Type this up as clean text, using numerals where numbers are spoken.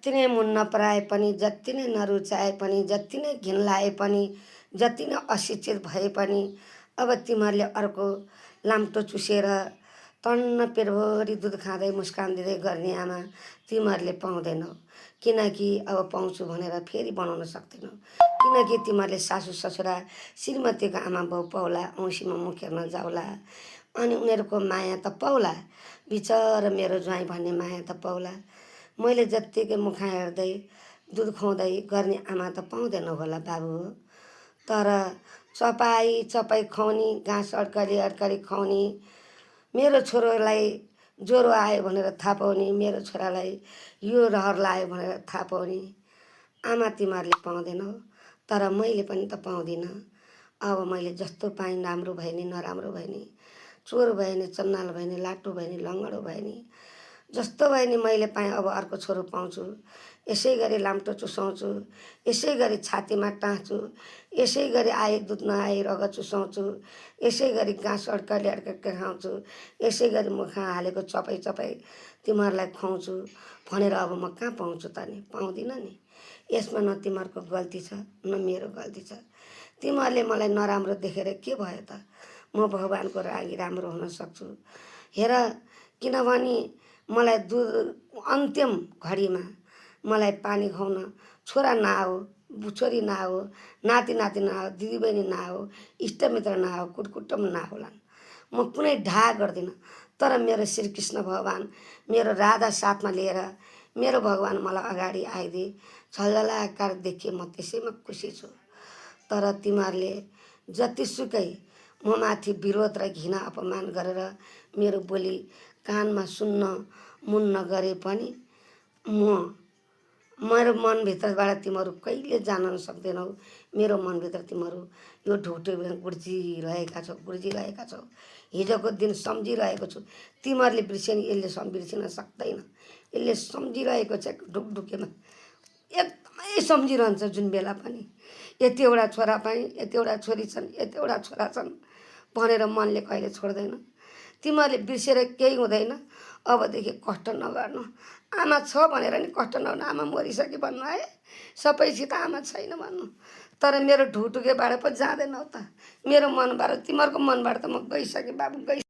जति नै मन नपराए पनि, जति नै नरुचाए पनि, जति नै घिन लाए पनि, जति नै अशिक्षित भए पनि अब तिमीहरूले अर्को लाम्टो चुसेर टन्न पेटभरि दुध खाँदै मुस्कान दिँदै गर्ने आमा तिमीहरूले पाउँदैनौ। किनकि अब पाउँछु भनेर फेरि बनाउन सक्दैनौ। किनकि तिमीहरूले सासु ससुरा श्रीमतीको आमा बाउ पाउला, औँसीमा मुख हेर्न जाउला अनि उनीहरूको माया त पाउला, बिचरा मेरो ज्वाइँ भन्ने माया त पाउला। मैले जत्तिकै मुख हेर्दै दुध खुवाउँदै गर्ने आमा त पाउँदैनौ होला बाबु हो। तर चपाई खुवाउने, घाँस अड्कली अड्कली खुवाउने, मेरो छोरोलाई ज्वरो आयो भनेर थाहा पाउने, मेरो छोरालाई यो रहर लायो भनेर थाहा पाउने आमा तिमीहरूले पाउँदैनौ। तर मैले पनि त पाउँदिनँ। अब मैले जस्तो पाएँ राम्रो भए नि नराम्रो भए नि, चोर भए नि चन्नाल भए नि लाटो भए नि लङ्गडो भए नि, जस्तो भए नि मैले पाएँ अब अर्को छोरो पाउँछु। यसै गरी लाम्टो चुसाउँछु, यसै गरी छातीमा टाँच्छु, यसै गरी आए दुध नआए रगत चुसाउँछु, यसै गरी घाँस अड्कली अड्कली खाउँछु, यसै गरी मुखमा हालेको चपाई तिमीहरूलाई खुवाउँछु भनेर अब म कहाँ पाउँछु त नि? पाउँदिनँ नि। यसमा न तिमीहरूको गल्ती छ न मेरो गल्ती छ। तिमीहरूले मलाई नराम्रो देखेर के भयो त? म भगवानको लागि राम्रो हुन सक्छु। हेर, किनभने मलाई दुध अन्तिम घडीमा मलाई पानी खुवाउन छोरा नआओ, छोरी नआओ, नाति नाति नआओ, दिदीबहिनी नआओ, इष्टमित्र नआओ, कुटकुटुम्ब नआउलान्, म कुनै ढा गर्दिनँ। तर मेरो श्रीकृष्ण भगवान् मेरो राधा साथमा लिएर मेरो भगवान् मलाई अगाडि आइदिए झलझलाकार देखिए म त्यसैमा खुसी छु। तर तिमीहरूले जतिसुकै म माथि विरोध र घृणा अपमान गरेर मेरो बोली कानमा सुन्न मुन नगरे पनि मेरो मनभित्रबाट तिमीहरू कहिले जान सक्दैनौ। मेरो मनभित्र तिमीहरू यो ढुटो गुर्जिरहेका छौ। हिजोको दिन सम्झिरहेको छु। तिमीहरूले बिर्सियो नि यसले बिर्सिन सक्दैन। यसले सम्झिरहेको छ ढुकढुकेमा, एकदमै सम्झिरहन्छ जुन बेला पनि। यतिवटा छोरा पाएँ, यतिवटा छोरी छन्, यतिवटा छोरा छन् भनेर मनले कहिले छोड्दैन। तिमीहरूले बिर्सेर केही हुँदैन। अबदेखि कष्ट नगर्नु। आमा छ भनेर नि कष्ट नगर्नु। आमा मरिसक्यो भन्नु है, सबैसित आमा छैन भन्नु। तर मेरो ढुटुकेबाट पो जाँदैनौ त। मेरो मनबाट, तिमीहरूको मनबाट त म गइसकेँ बाबु,